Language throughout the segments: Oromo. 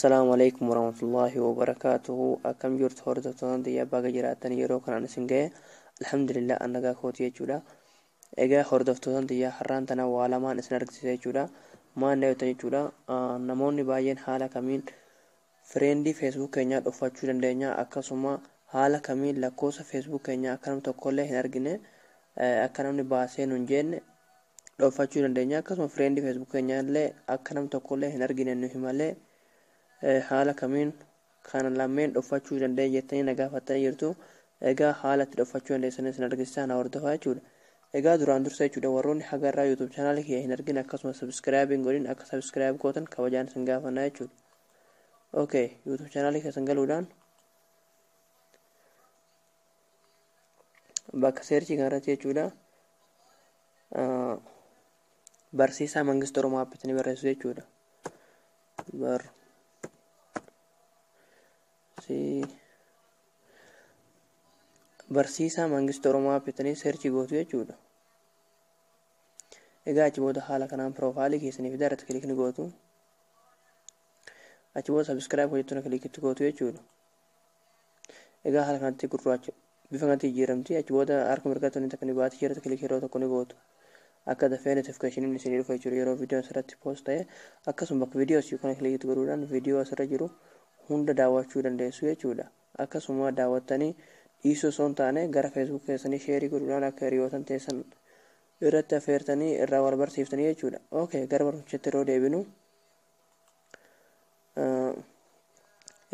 Assalaamu alaikum warahmatullaahi wabarakaatuhu. Akkam jirtu hordoftoota xiyyaa, baga jiraattan yeroo kanaan isin ga'e. Alhamdulillah, an nagaa kooti jechuudha. Egaa hordoftoota xiyyaa, har'aan tana waa lamaan isin argisiisa jechuudha. Maal na jechuudha, namoonni baay'een haala kamiin friendii Facebook keenyaa dhokfachuu dandeenya, akkasuma haala kamiin lakkoofsa Facebook keenyaa akka namni tokkollee hin argine, akka namni baasee nun jenne dhokfachuu dandeenya, akkasuma friendii Facebook keenyaa illee akka namni tokkollee hin argine nuyi malee haala kamiin kana lameen dhokfachuu dandeenya jettanii na gaafattanii jirtu. Egaa haala itti dhokfachuu dandeessanis isin argisiisaa, na hordofaa jechuudha. Egaa duraan dursa jechuudha, warroonni hagarraa YouTube channelii kiyya hin argin, akkasuma subscribe hin godhin, akka subscribe gootan kabajaan isin gaafannaa jechuudha. Okay, YouTube channelii keessan galuudhaan bakka searchii kanarratti jechuudha, Barsiisaa Mangistuu Oromoo Aappitanii barreessu jechuudha. Bar si Barsiisaa Mangistuu Oromoo Aappitanii searchii gootu jechuudha. Egaa achi booda haala kanaan profileii keessanii fi irratti click ni gootu. Achi booda subscribe hojjettuna clickitti gootu jechuudha. Egaa haala kanatti gurraacha bifa kanatti jijjiiramti. Achi booda harka mirgatti wanti takka ni baati, irratti click yeroo tokko ni gootu. Akka dafee notificationiin isinii dhufa jechuudha yeroo viidiyoon asirratti post ta'e. Akkasuma bakka viidiyoo asii kana clickitti godhuudhaan viidiyoo asirra jiru hunda daawwachuu dandeessu jechuudha. Akkasuma daawwattanii dhiisuu osoo hin taane gara Facebook keessanii shareii godhuudhaan akka hiriyootan teessan irratti affeertanii irraa wal barsiiftanii jechuudha. Okay, gara barumsichatti yeroo deebinu,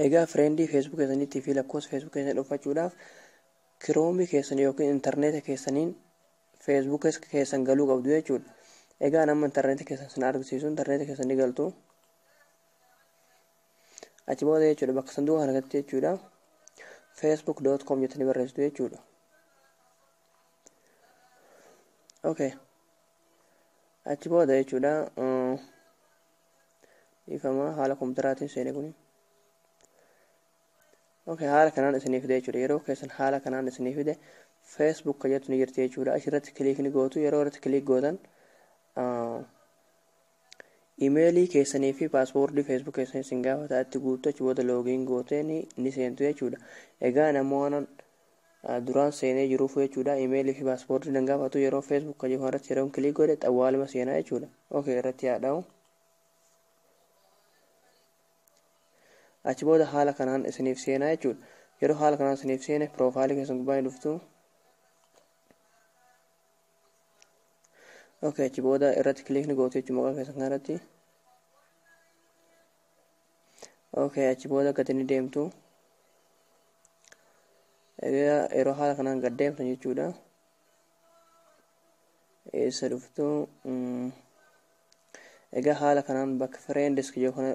egaa friendii Facebook keessaniitii fi lakkoofsa Facebook keessanii dhokfachuudhaaf Chromeii keessan yookiin intarneeta keessaniin Facebook keessan galuu qabdu jechuudha. Egaa nama intarneeta keessan sin argisiisu, intarneeta keessan ni galtu. Achi booda jechuudha, bakka sanduuqa kanatti jechuudha, facebook.com jettanii barreessitu jechuudha. Okay. Achi booda jechuudha, dhiifama, haala kompiitaraatiin seene kuni. Okay, haala kanaan isinii fide jechuudha. Yeroo keessan haala kanaan isinii fide, Facebook ka jettu ni jirti jechuudha. Achirratti click ni gootu. Yeroo irratti click gootan, imeelii keessanii fi passwordii Facebook keessanii isin gaafata, itti guutu. Achi booda login gootee ni seentu jechuudha. Egaa namoota duraan seenee jiruuf jechuudha, imeelii fi passwordii nan gaafatu. Yeroo Facebook ka jedhu irratti yeroo click godhe, xawwaaluma seenaa jechuudha. Okay, irratti yaada'u. Achi booda haala kanaan isiniif seenaa jechuudha. Yeroo haala kanaan isiniif seene, profileii keessan gubbaa ni dhuftu. Okay, achi booda irratti click ni gootu jechuudha maqaa keessan kanarratti. Okay, achi booda gadi ni deemtu. Egaa yeroo haala kanaan gad deemtan jechuudha. Eessa dhuftu? Egaa haala kanaan bakka friends jedhu kana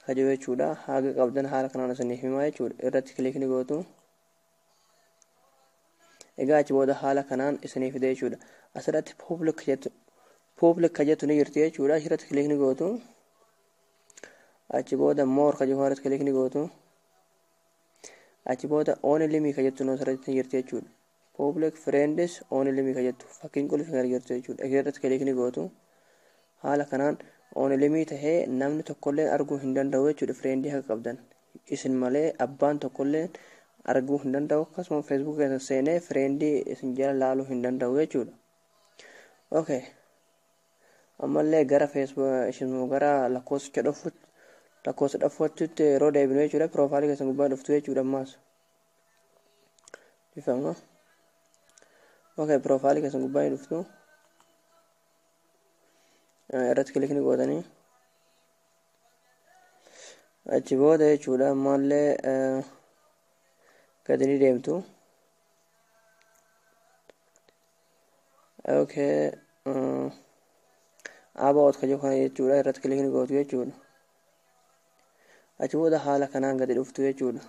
kajiru jechuudha. Haga qabdan haala kanaan isiniif himaa jechuudha. Irratti click ni gootu. Egaa achi booda haala kanaan isinii fide jechuudha. Asirratti public ka jettu ni jirti jechuudha. Asirratti click ni gootu. Achi booda more ka jedhu irratti click ni gootu. Achi booda only me ka jettu asirratti ni jirti jechuudha. Public friends only me ka jettu fakkiin qulfi kan jirtu jechuudha. Asirratti click ni gootu. Haala kanaan only me tahee namni tokkollee arguu hin danda'u jechuudha. Friendii haga qabdan isin malee abbaan tokkollee arguu hin danda'u. Akkasuma Facebook keessa seenee friendii isin jala laaluu hin danda'u jechuudha. Okay. Ammallee gara Facebook isin gara lakkoofsicha dhufutti, lakkoofsa dhufutti yeroo deebinu jechuudha, profileii keessan gubbaa dhuftu jechuudha ammaas. Ifama. Okay, profileii keessan gubbaa ni dhuftu. Irratti click ni gootanii. Achi booda jechuudha, ammallee gadi ni deemtu. Okay. About ka jedhu kana jechuudha, irratti click ni gootu jechuudha. Achi booda haala kanaan gadi dhuftu jechuudha.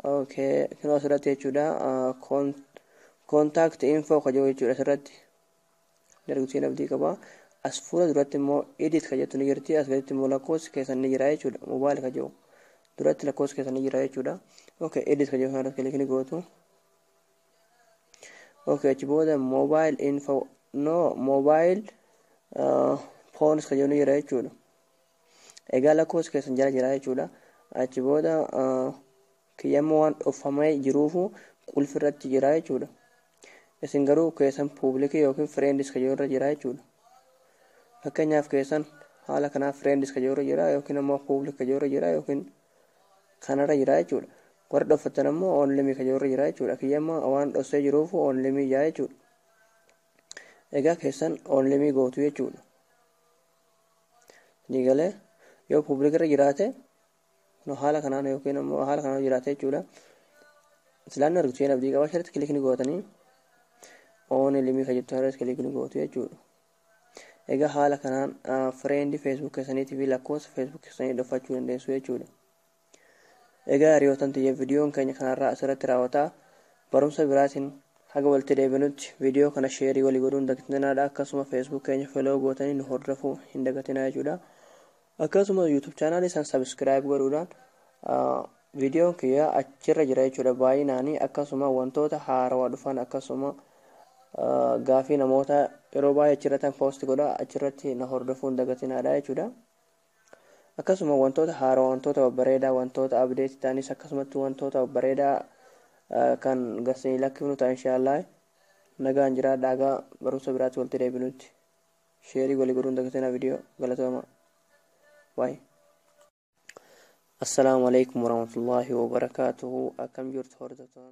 Okay, kunoo asirratti jechuudha, contact info ka jedhu jechuudha asirratti. Dargisiin abdii qaba. As fuula duratti immoo edit ka jettu ni jirti. As gaditti immoo lakkoofsi keessan ni jira jechuudha. Mobile ka jedhu duratti lakkoofsi keessan ni jira jechuudha. Okay, edit ka jedhu kanarratti click ni gootu. Okay, achi booda mobile info, no, mobile phones ka jedhu ni jira jechuudha. Egaa lakkoofsa keessan jala jira jechuudha. Achi booda kiyyammoo waan dhokfamee jiruufu qulfi irratti jira jechuudha. Isin garuu keessan public yookiin friends ka irra jira jechuudha. Fakkeenyaaf keessan haala kanaaf friends ka irra jira yookiin ammoo public ka irra jira yookiin kanarra jira jechuudha. Warra dhokfatan ammoo only me ka irra jira jechuudha. Kiyyammoo waan dhoksee jiruufu only me jaa jechuudha. Egaa keessan only me gootu jechuudha. Ni galee yoo public irra jiraate haala kanaan yookiin ammoo haala kanaan jiraate jechuudha. Silaan argitu isheen abdii qabaa irratti click ni gootanii only me ka jettu irratti click ni gootu jechuudha. Egaa haala kanaan friend Facebook keessaniitii fi lakkoofsa Facebook keessanii dhokfachuu dandeessu jechuudha. Egaa hiriyoottan tiyya, viidiyoon keenya kanarraa asirratti raawwataa. Barumsa biraatiin haga walitti deebinutti viidiyoo kana share walii godhuun dagatinaadha. Akkasuma Facebook keenya follow gootanii nu hordofuu hin dagatinaa jechuudha. Akkasuma YouTube channel isaan subscribe godhuudhaan viidiyoon kiyya achirra jira jechuudha baay'inaanii. Akkasuma wantoota haarawaa dhufan, akkasuma gaafii namoota yeroo baay'ee achirratti post godha, achirratti na hordofuu hin dagatinaadha jechuudha. Akkasuma wantoota haarawaa, wantoota babbareedaa, wantoota update ta'anis, akkasumatti wantoota babbareedaa kan garsiin lakkifnu ta'a inshaallah. Nagaan jiraadhaa, haga barumsa biraatti walitti deebinutti share walii godhuun dagatinaa viidiyoo. Galatooma waay. Assalaamu alaikum warahmatullaahi wabarakaatuhu. Akkam jirtu hordoftoota?